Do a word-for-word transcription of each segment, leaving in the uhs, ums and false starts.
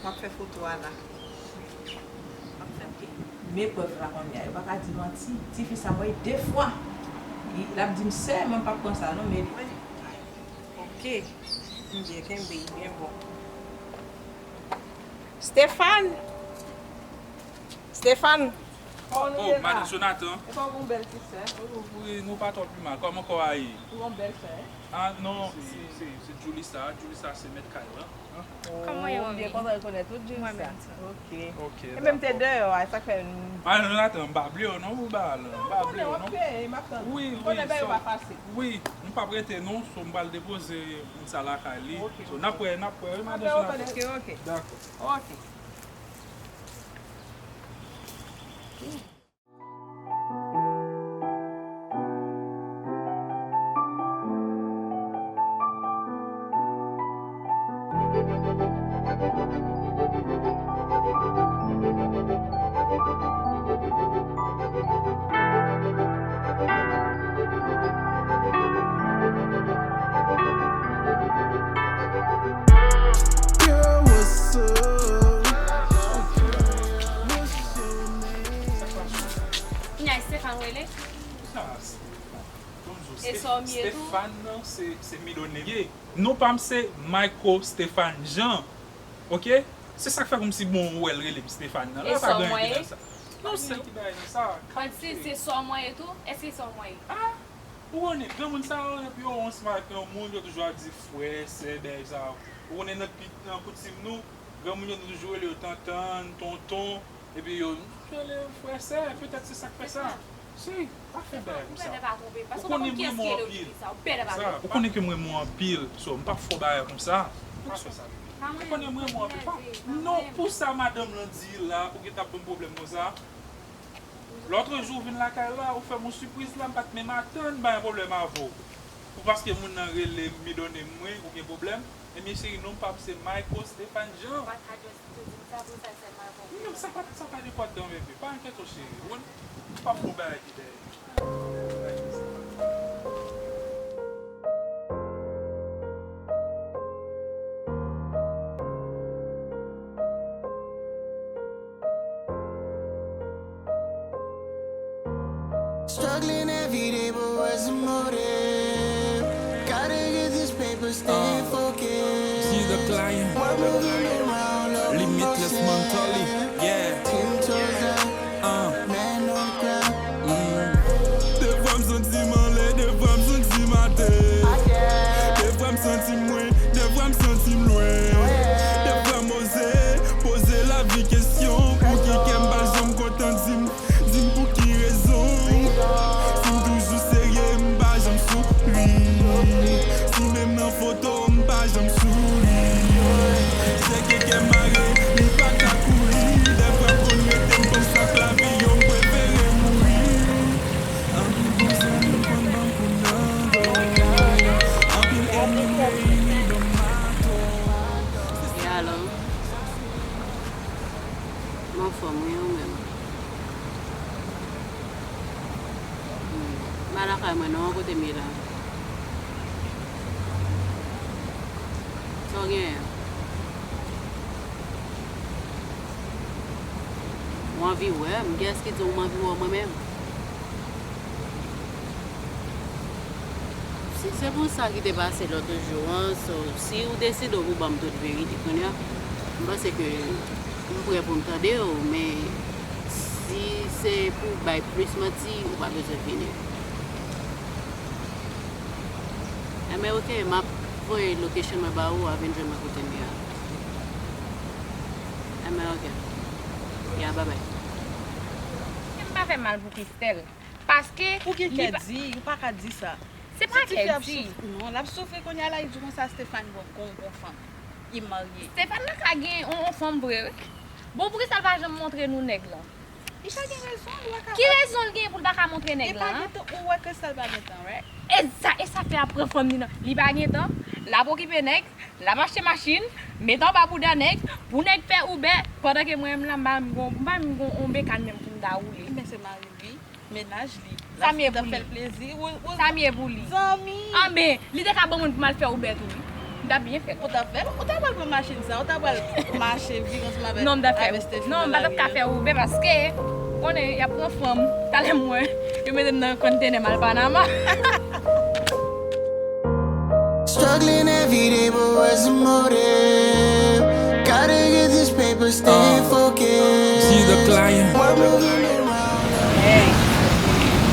M ap fè foto a la. M ap fè, ok. Men prèv la kounye a, yo pa ka di manti. Tifi sa m wè de fwa. Li, l ap di m sè, men m p ap pran sa non, men li. Ok. M byen kenbe, li byen bon. Stéphane! Stéphane! Oh, madan Jonathan. E pa w gon bèl ti sè? Wi, nou pa twò pi mal. Kòman kò a ye? Ou gon bèl sè? Ah non, se, se, se Julissa. Julissa se mèt kay la. Kòman yo ye? M byen kontan rekonèt ou, Julissa. Mwen menm tou. Ok. Ok, dakò. E menm te deyò a, sa k fè n... Ah, Jonathan, m pa bliye w non pou bagay la. M pa bliye w non. Wi, wi, so, wi, m p ap rete non, so m pral depoze moun sa lakay li. Ok, ok. So, n ap wè, n ap wè, wi, madan Jonathan. Ok, ok. Dakò. Ok. Yo, what's up? What's your name? Kounya, Stéphane w rele? Sa, Stéphane. Bon, e sa w ye tou? Stéphane nan, se, se middle name li ye. Non pa m se Michael Stéphane Jean. Ok? Se sa k fè kòmsi bon, ou wè l rele m Stéphane nan. E sa w ye? Non, se ki bagay nan sa. Panse se sa w ye tou? Èske se sa w ye? Ah! Ou konnen, granmoun sa yo, epi yo wont avèk yon moun, yo toujou ap di frè, sè, bagay sa yo. Ou konnen nan pi, nan koutim nou, granmoun yo nou toujou rele yo tantann, tonton, epi yo, nou toujou rele yo frè, sè, petèt se sa k fè sa. Si, pa fè bagay konsa. Ou konnen m renmen w anpil. Sa, ou konnen ke m renmen w anpil, so, m p ap fè w bagay konsa. Ou konnen m renmen w anpil. Pa, non, pou sa madanm lan di la, ou gentan ap ban m pwoblèm konsa. Lòt jou, ou vin lakay la, ou fè m yon sipriz la, m pa t menm atann bay yon pwoblèm avè w. Ou paske moun nan rele m, middle name mwen, ou gen pwoblèm? Ebyen, cheri, non pa m se Michael Stéphane Jean. What address you to? Sa pou sa, se Michael. Non, sa pa, sa pa nenpòt dan bebe. Pa enkyete w, cheri. Ou konn, ou pa fè yon bagay ki dèyè. Struggling every day, but what's the motive? Gotta get this paper, stay focused. We're moving around, love in motion. Limitless mentally, yeah. Ten toes down, man on the ground. Defwa m santi m anlè, defwa m santi m atè. Defwa m santi m mwen, defwa m santi m lwen. Defwa m oze poze lavi kesyon, pouki kè m pa janm kontan di m, di m pou ki rezon. Si m toujou serye, m pa janm souri. Si menm nan foto, m pa janm souri. Se ke kè mare, li pa ka kouri. Defwa m konn rete, m panse ak lavi yo, m prefere mouri. Anpil bon zanmi m konn ban m kou nan do. Anpil ènmi m reyini dan mato. E alò? M anfòm, wi, ou menm? Hmm. M pa lakay mwen non, kote m ye la? Sa w genyen? Ou anvi wè m? Kiyès ki di w m anvi wè w mwen menm? Si se pou sa ki te pase lòt jou an, so, si ou deside w pou ban m tout verite kounye a, m panse ke m prè pou m tande w, men si se pou bay plis manti, ou pa bezwen vini. Enben, ok, m ap voye location mwen ba ou, w a vin jwenn mwen kote m ye a. Enben, ok. Ya, babay. M pa fè mal pou Christelle. Paske... Ou gen kè di, ou pa ka di sa. Se pa kè di. Ti fi ap soufri, non. L ap soufri kounye a la, li di konsa Stéphane gon, gon, gon fanm. Li marye. Stéphane nan ka gen on, on fanm vre, wi. Bon, poukisa l pa janm montre nou nèg lan? Li pa gen rezon, li pa ka. Ki rezon l gen pou l pa ka montre nèg lan? Li pa gen tan, ou wè Christelle pa gen tan, right? E sa, e sa fè ap pran fanm li nan. Li pa gen tan, l ap okipe nèg, l ap achte machin, met anba bouda nèg, pou nèg fè Uber, pandan ke mwen menm la, m pa menm gon, m pa menm gon on bekàn menm pou m ta woule. Men se mari li. Mennaj li. Sa m ye pou li? Sa m ye pou li? Zanmi. Anben, li te ka ban mwen pou m al fè Uber tou, wi. M t ap byen fè l. Ou t ap fè l? Ou ta pral pran machin sa, ou ta pral mache vin ansanm avèk Non, m t ap fè. Non, m pa t ap ka fè Uber paske ou konnen y ap pran fanm. Talè m wè yo mete m nan yon konntenè m al Panama. Struggling every day, but where's the motive? Gotta get this paper, stay focused. See the client. We're moving around. Hey,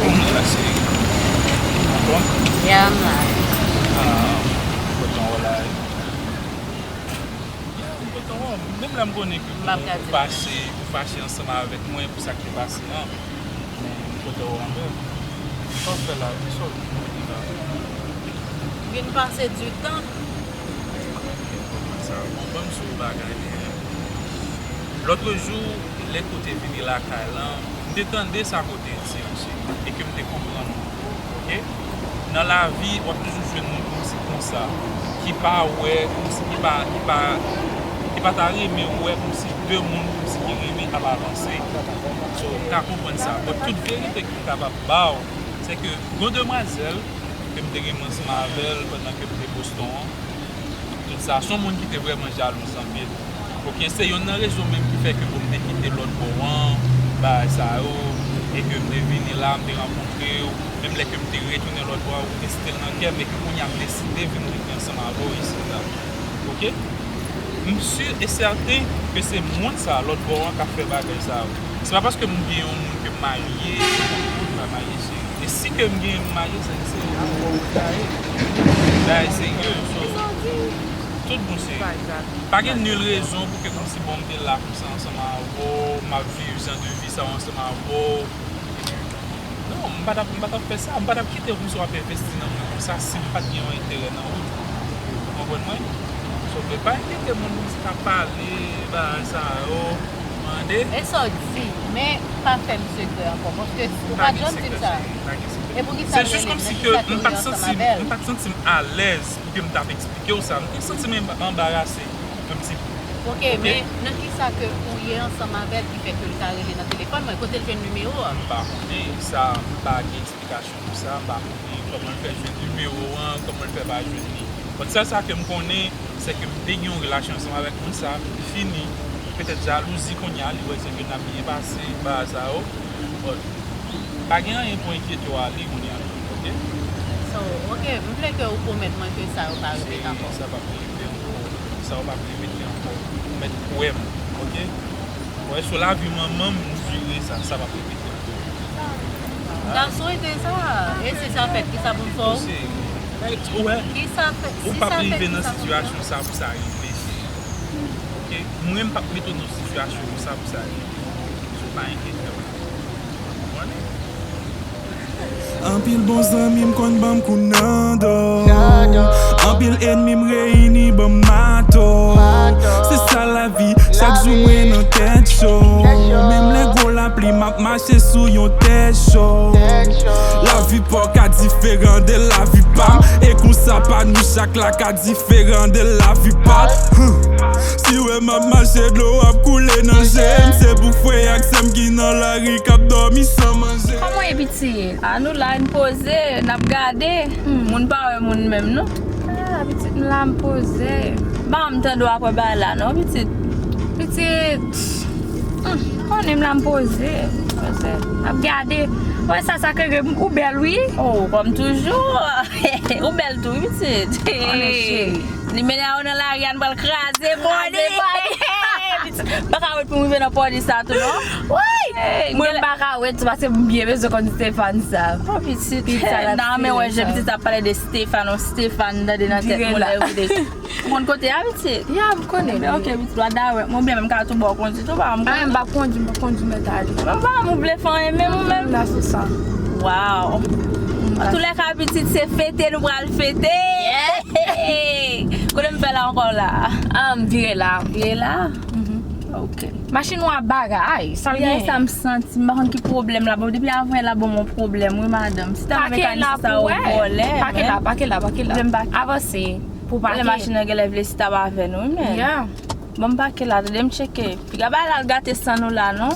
Kòman w la, cheri? Anfòm? Yeah, I'm live. Ah, kontan wè w la. Yeah, m kontan wè w. Menm lè m konnen ke M ap gade. Ou fache, ou fache ansanm avèk mwen pou sa k te pase an. Men m kontan wè w anpil. Sa w fè la? Kisa w vin konnen la? Vin pase du tan. Sa bon, ban m sou bagay li. Lòtrejou, lè ke w te vini lakay lan, m te tande sa ke w te di an, cheri, e ke m te konprann ou. Oke? Nan lavi, w ap toujou jwenn moun kòmsi konsa, ki pa wè, kòmsi ki pa, ki pa, ki pa ta renmen wè kòmsi de moun kòmsi ki renmen ap avanse. So, m ka konprann sa. But tout verite ke m kapab ba w, se ke yon demwazèl ke m te renmen ansanm avè l pandan ke m te Boston an, tout sa, se yon moun ki te vrèman jalou, zanmi l. Oke, se youn nan rezon menm ki fè ke bon, m te kite lòt bò an, bagay sa yo, e ke m te vini la, m te rankontre w, menm lè ke m te retounen lòt bò a, ou te still nan kè m, e ke kounye a m deside vin rete ansanm avè w isit la. Oke? M si e sèten ke se moun sa, lòt bò an, k ap fè bagay sa yo. Se pa paske m gen yon moun ke m marye, ke m pa marye, cheri. E si ke m gen yon marye, se, se avè w ta ye. Bagay serye, so, tout bon, cheri. Pa gen nil rezon pou ke kòmsi bon, m te la konsa ansanm avè w, m ap viv jan de vi sa yo ansanm avè w. Non, m pa t ap, m pa t ap fè sa. M pa t ap kite w kòmsi w ap envesti nan mwen konsa si m pa t gen yon enterè nan ou. Ou konprann mwen? So, men pa enkyete moun kòmsi k ap pale, bagay sa yo, mande. E sa w di, men pa fè m sekrè ankò, paske ou pa t janm di m sa. E poukisa Se jis kòmsi ke m pa t santi m, m pa t santi m alèz pou ke m t ap eksplike w sa. M te santi m anbarase yon ti bout. Ok, men nan kisa ke ou ye ansanm avè l ki fè ke l ta rele nan telefòn mwen? Kote l jwenn nimewo a? M pa konnen sa, m pa gen eksplikasyon pou sa, m pa konnen kòman l fè jwenn nimewo an, kòman l fè pa jwenn li. Bon, sèl sa ke m konnen, se ke m te gen yon relasyon ansanm avèk moun sa, li fini. Petèt jalouzi kounye a, li wè se ke n ap byen pase, bagay sa yo. Bon, pa gen anyen pou enkyete w ale kounye a, ok? So, ok, m vle ke ou pwomèt mwen ke sa yo pa repete ankò. Sa p ap repete ankò. Sa yo p ap repete ankò. Ou mèt kwè m, ok? Ou wè, sou lavi manman m, m jire sa, sa p ap repete ankò. M ta swete sa. E si sa fèt, kisa pou m fè w? Ou wè, ou p ap rive nan sitiyasyon sa pou sa rive, cheri. Ok? Mwen, m p ap mete w nan sitiyasyon konsa pou sa rive. So, pa enkyete w. Ou konnen? Anpil bon zanmi m konn ban m kou nan do. Anpil ènmi m reyini ban m mato. Se sa lavi, chak jou mwen nan tèt cho. Menm lè gwo lapli, m ap mache sou yon tèt cho. Lavi pa w ka diferan de lavi pa m. E konsa pa nou chak la ka diferan de lavi pa l. Huh. Si w wè m ap mache, dlo ap koule nan je m. Se pou frè ak sè m ki nan lari k ap dòmi san manje. Kòman w ye, pitit? A, nou la, n poze, n ap gade. Hmm, moun pa wè moun menm, non. A, pitit, m la, m poze. Ban m tande w apre bagay la, non, pitit. Pitit. Hmm, konnen m la, m poze. Poze. N ap gade. Wè sa, sa ke ou bèl, wi. Oh, kòm toujou. Ou bèl tou, wi, pitit. Konnen, cheri. Li mennen a ou nan lari a, n pral kraze pòdi. Pitit, m pa ka wèt pou m rive nan pòdi sa tou, non. Woy! Mwen, m pa ka wèt tou, paske m byen bezwen konn Stéphane sa. Oh, pitit. Pitit sa, n a renmen wè jan pitit sa ap pale de Stéphane, yon Stéphane, tande nan tèt moun la. Ou konn kote a, pitit? Ya, m konnen. Ok, pitit, w a dawè. Mwen, byen, m ka tou ba w kondi tou, pa m konnen. M p ap kondi, m p ap kondi, men ta ale. Mwen pa, m vle fè anyen, menm ou menm. La, se sa. Wow. Antoulèka, pitit, se fete, nou pral fete. Kote m fè la ankò la? Ah, m vire la. Vire la? Ok. Machin ou a bagay, sa l gen? Sa m santi, m pa konn ki pwoblèm la. Bon, depi avan la, bon, mon pwoblèm, wi, madanm. Si ta mekanis sa ou vòlè. Pake la, pake la, pake la. Avanse, pou pake. Lè machin nan genlè vle si ta pa avè nou, wi, men. Yeah. Bon, m pake la, tande m tcheke. Piga bay la, l gate san nou la, non?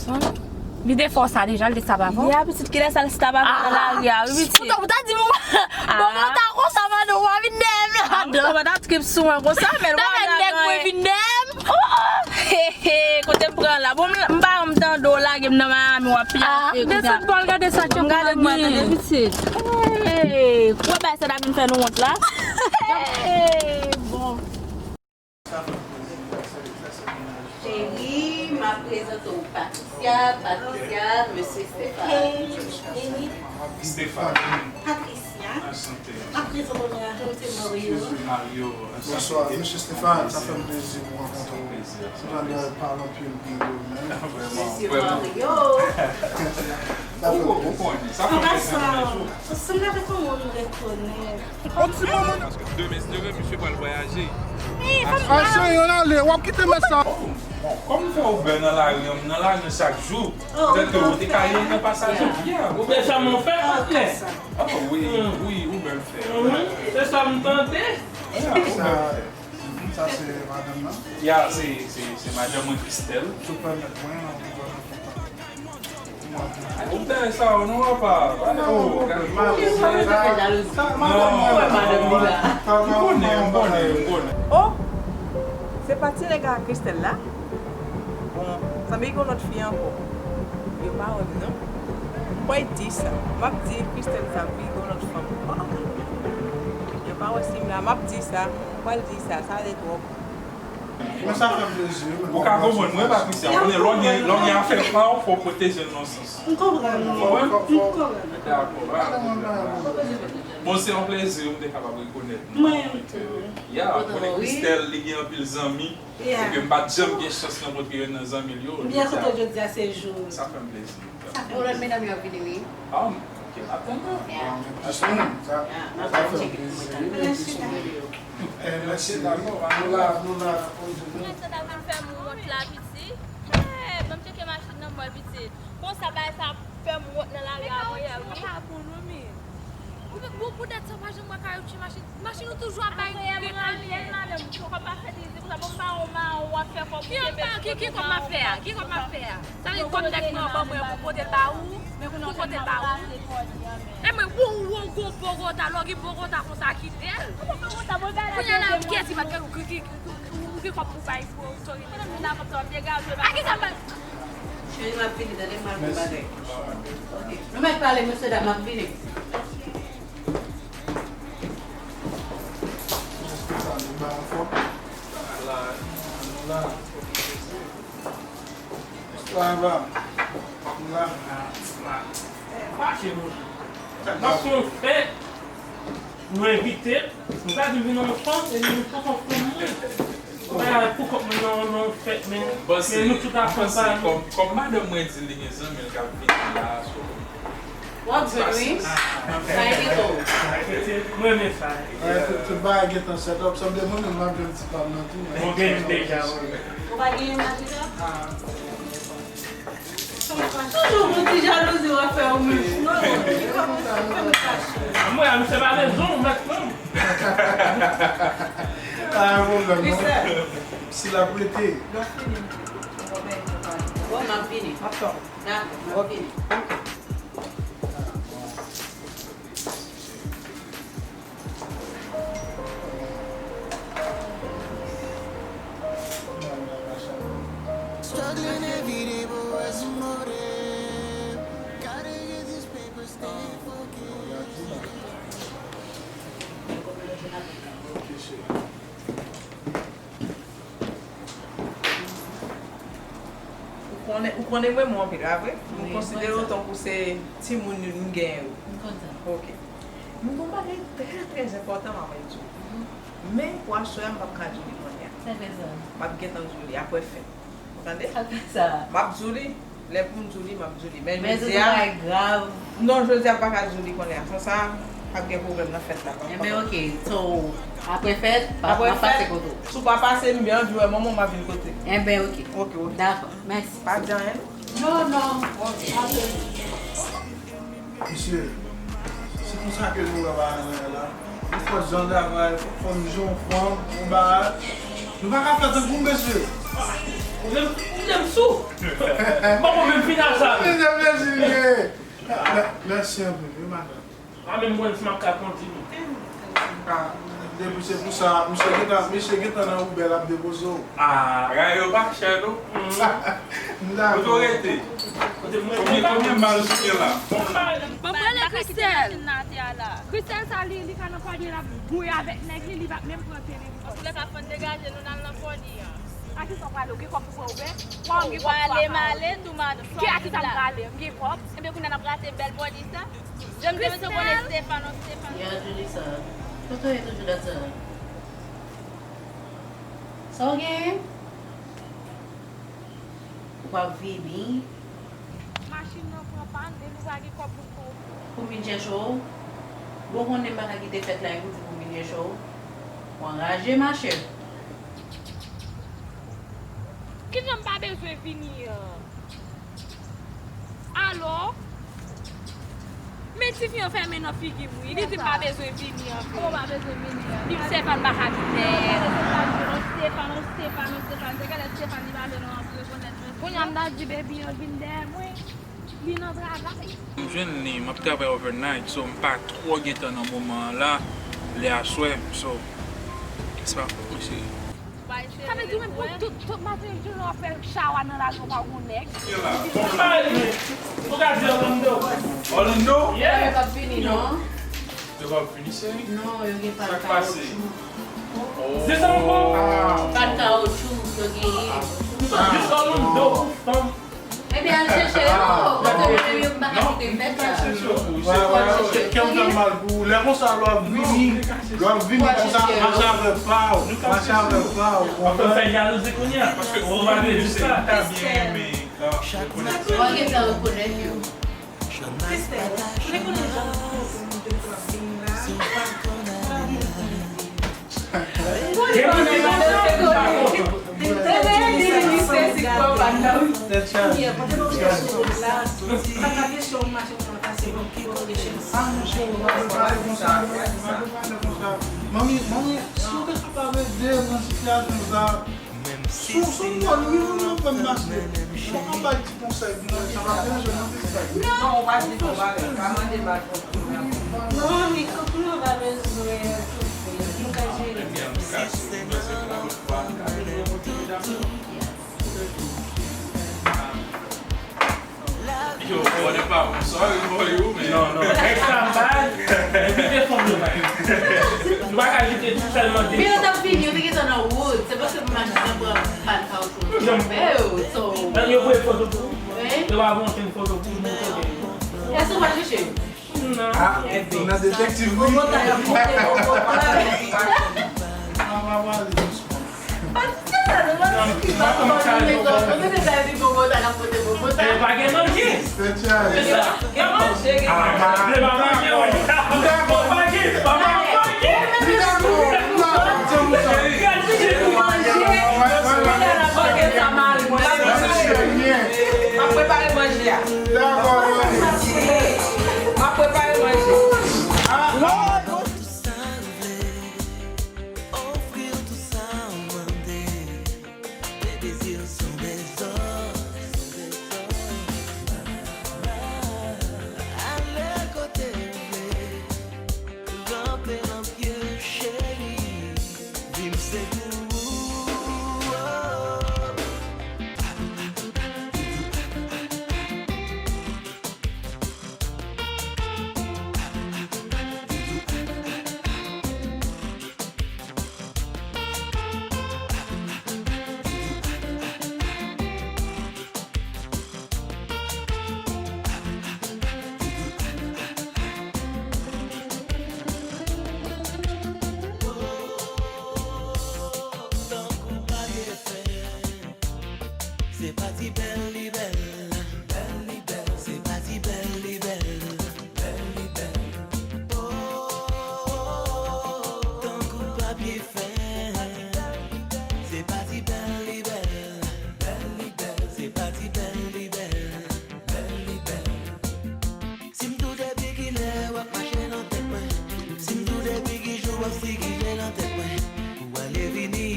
Li te fè w sa deja, li te sa pa fè w? Ya, pitit, kilè sa l si ta pa fè nan lari a, wi, pitit. Ou ta di m, bon, mwen ta konsa, madanm, ou pa vin dèyè m la. Sa pa ta trip sou mwen konsa, men l pa nèg mwen vin dèyè m. Oh, oh. He, he, kote m pran la? Bon, m, m pa, m tande w lage m nan Miami, w ap pyafe kounya. Desann pa l gade sa tchòp mwen tande pitit. Hey, kwè bay sa ta vin fè nou wont la. Hey, bon. Cheri, m ap prezante w Patricia, Patricia, mesye Stéphane. Hey, Stéphane. Patricia. Anchante. M ap prezante w, mesye Mario. Excuse me, Mario. Anchante. Bonswa, mesye Stéphane, sa fè m plezi pou rankontre w. Plezi. Stéphane, pale anpil pou nou menm. Vrèman, mesye vrèman. Mario. Sa fè m plezi. Ou konnen, sa fè m plezi. An pasan, ansanm avèk yon moun m rekonèt. Yon ti moman. Paske demen, si Dye vle, misye pral vwayaje. Ay, cheri, ann ale, w ap kite mès sa. Bon, kòm m fè Uber nan lari an, m nan lari an chak jou. Petèt ke ou te ka ye nan pasaj an. Yeah, ou byen sa m fè, patnè. Oh, wi, wi, Uber fè. Se sa m tande. Yeah, Uber fè. Sa se madanm nan? Ya, se, se, se madanm mwen, Christelle. Si w pèmèt mwen, ou pèmèt mwen pale. Ou bèl sa, ou non, papa. Oh, madanm mwen, madanm mwen. Ou konnen, ou konnen, ou konnen. Oh, se pa ti nèg a Christelle la? Bon, sanble gen yon lòt fi ankò. Yo pa wè m non. M kwè di sa. M ap di Christelle sa, m vin gen yon lòt fanm. Oh, oh. Yo pa wè si m la, m ap di sa. M pral di sa, sa se twòp. Men sa fè m plezi wi, men ou ka konprann mwen, Patricia. Ou konnen, lè w gen, lè w gen afè pa w, fò w pwoteje l nan sans. M konprann. Ou konprann? M konprann. Dakò. Bon, se yon plezi, m te kapab rekonèt nou. Mwen menm tou. Ya, m konnen Christelle, li gen anpil zanmi. Yeah. Epi m pa t janm gen chans rankontre youn nan zanmi l yo. M byen kontan jodi a se jou. Sa fè m plezi. Sa fè m plezi. Yon lòt medam yo ap vini wi. Ah, ok, n ap tann yo. Yeah. Bon, men plis moun, sa, sa fè m plezi. Mèsi. Eh, mèsi, nou la, nou la. Mwen santi al vin fè m wont la, pitit. Eh, ban m tcheke machin nan, m wè, pitit. Konsa, bagay sa ap fè m wont nan lari a mwen yè wi. Ou, pou, poutèt sa, w pa janm wè Kayou tcheke machin. Machin ou toujou ap bay ret ale. Madanm, ou poko pa fè tizit konsa, bon, m pa wè w mawon, w ap fè kòb ou kenbe sou kote mawon. Ki kòb m ap fè a? Ki kòb m ap fè a? Sa vle di kòb nèg mwen an ban mwen pou pote l ba ou? Pou pote l ba ou? E mwen, ou, ou, ou gon Bogota, lè w gen Bogota konsa, kite l. Kounye a la, kiyès ki pa t gen, ki, ki, ki, ou gen kòb pou bay pou otorite? A ki sa m pa Cheri, m ap vini, tande m al pou bagay. Ok. Nou mèt pale, mesye dam, m ap vini. Fache nou. Sa k ap fè yon fèt, nou envite l. Nou ta di vin nan yon fanm, e nou poko fanm mwen. Bagay pou kòk mwen nan, nan fèt, men, men nou tout ap fè sa. Kòm, kòm madanm mwen di li gen zanmi l k ap vini la, so. W ap jwenn, wi. Sa e gen tou. Mwen renmen sa. Tout, tout bagay gentan set up. Sanble mwen menm m ap jwenn ti pa m nan tou. Mwen gen deja, wi. Ou pa gen mari la? Toujou gon ti jalouzi w ap fè ou menm. Non, li kòmanse fè m fache. Mwen, misye pa bezwen w mèt non. Pa gen pwoblèm non. Si l ap rete. Lè w fini, m ap vini. Bon, m ap vini. M ap tann. Dakò, m ap vini. Struggling every day, but what's the motive? Gotta get this paper, stay focused. Ou konnen, ou konnen m renmen w anpil, pa vre? M konsidere w tankou se timoun youn m genyen yo. M kontan. Ok. M gen yon bagay trè, trè enpòtan m ap di w. Men, pou aswè a, m p ap ka di w li kounye a. M ap gentan di w li apre fèt. Ou tande? M ap di w li. Lè pou m di w li, m ap di w li. Men jodi a, non, jodi a, m pa ka di w li kounye a. San sa, ap gen pwoblèm nan fèt la. Enben, ok. So, apre fèt, m ap pase kote w. Si w pa pase, m byen anvi wè manman w, m ap vin kote. Enben, ok. Ok, ok. Dakò. Mèsi. Pa di anyen non. Non, non. Ok. Mesye, se konsa ke nou wè bagay la. Nou fò jan travay, fò n jan fanm, yon bagay. Nou pa ka fè tankou mesye. Ou menm, ou menm sou. Bon, ou menm final sa. Mesye, mesye, mesye. Mèsi anpil, wi, madanm. A menm mwen, si m ap ka kontinye. Ah. Depi se pou sa, misye gentan, misye gentan nan woubè l ap depoze w. Ah, bagay yo pa chè non. Kote w rete? Konbyen, konbyen mal ou gen la? Bon, m prale Christelle. Christelle sa li, li ka nan pòdi l ap gouye avèk nèg li, li pa menm pran telefòn. Antoulèka, fò n degaje nou, n al nan pòdi a. A kisa w prale? Ou gen kòb pou pran Uber? Wa, m gen kòb twa ka. Ki a kisa m prale? M gen kòb. Ebyen, kounye a n ap rate bèl pòdi sa. Jan m te mete konnen Stefano, Stefano. Ya, Julissa. Kote w ye toujou dat sa? Sa w genyen? Ou p ap vini? Machin nan pran pàn e nou pa gen kòb pou n fè w. Pou m vin chèche w? Bon, konnen m pa ka kite fèt la epi w di pou m vin chèche w. Ou anraje, machè. Kijan m pa bezwen vini an? Alo? Men tifi an fèmen nan figi m wi. Li di m pa bezwen vini an. Kòman w pa bezwen vini an? Li di Stefan pa ka vin dèyè l. Stefan, Stefan, Stefan. Se genlè Stefan li pa vle nou antre konèt. Kounye a m ta di baby an vin dèyè mwen. Li nan travay. M jwenn li, m ap travay overnight, so m pa twò gen tan nan moman an la, lè aswè, so, se pa fòt mwen, cheri. Sa vle di menm pou tout, tout maten jounen w ap fè chawa nan lari w pa gon nèg. Ou ka di Orlando. Orlando? Yeah. Yo p ap vini non. Yo p ap vini, cheri? Non, yo gen pàn kawotchou. Zis ankò? Pàn kawotchou yo genyen. Jis Orlando pou fanm. Ebyen, al chèche yo, kote mwen menm yo m pa ka kite fèt la. Fò al chèche yo. Kè m fè mal pou ou. Lè konsa, lè w ap vini, lè w ap vini konsa, mache avè pa w, mache avè pa w, ou konprann? Fè jalouzi kounye a. Paske ou pa vle di sa. Ou gentan rekonèt yo. Kristèl, ou te konnen jan m te konnen m te pran vini la. Manmi, manmi, si w te kapab ede m nan sitiyasyon sa, sou, sou mòn wi, ou nan fè m mache. Mwen pa bay ti konsèy pou mwen, sa pa deranje mwen, kristèl. Non, ou pa di bon bagay, ou pa mande mal. Non, li konprann pa bezwen toufe. Nou ka jere. Ebyen, an tou ka, si w panse pou lòt fwa, m ka jere. Yo, on n'est pas, sorry for you, men. Non, non. Nèg sa bad, men pite fon nou bad. Nou pa ka kite tout sèlman de. Men yo t ap vini, yo te gentan nan wout. Se paske machin nan pran pàn kawotchou. Yo voye foto pou ou. Yo pa voye foto pou ou, nou kote. Èske w pa chèche yo? Non. Ah, nan detektiv wi. Bobota y ap monte Bobota. Patrisya sa nou nan ki pa konn manje. Mwen te deja di Bobota l ap monte Bobota. E pa gen manje. Tèt chaje. Gen manje, gen manje. Se pa manje, wi. Pa gen, pa gen manje. M ap prepare manje a. M ap prepare manje. Ranpe nan pye cheri, vi m se pou ou. Tankou papye fen, se pa ti bèl li bèl, bèl li bèl, se pa ti bèl li bèl. Bèl li bèl. Oh, tankou papye fen. Se pa ti bèl li bèl. Bèl li bèl. Se pa ti bèl li bèl. Bèl li bèl. Si m tou depi kilè w ap mache nan tèt mwen. Si m tou depi ki jou w ap sikile nan tèt mwen. Ou ale vini,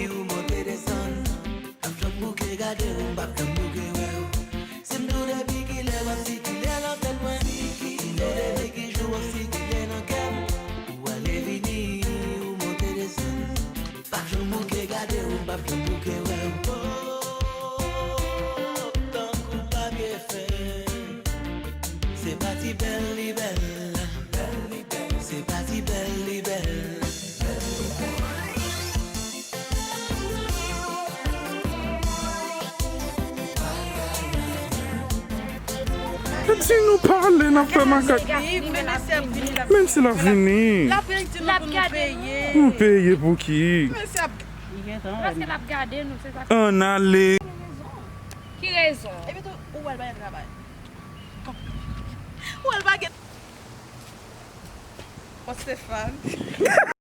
ou monte desann. M ap janm bouke gade w, m p ap janm bouke wè w. Tankou papye fen. Se pa ti bèl li bèl. Se pa ti bèl li bèl. Di nou pale, n ap fè makak. Menm si l ap vini. L ap di nou pou nou peye. Nou peye pou ki? Paske l ap gade nou, se sa. Ann ale. Ki rezon? Epi tou, ou wè l pa gen travay. Ou wè l pa gen. Bon, Stéphane.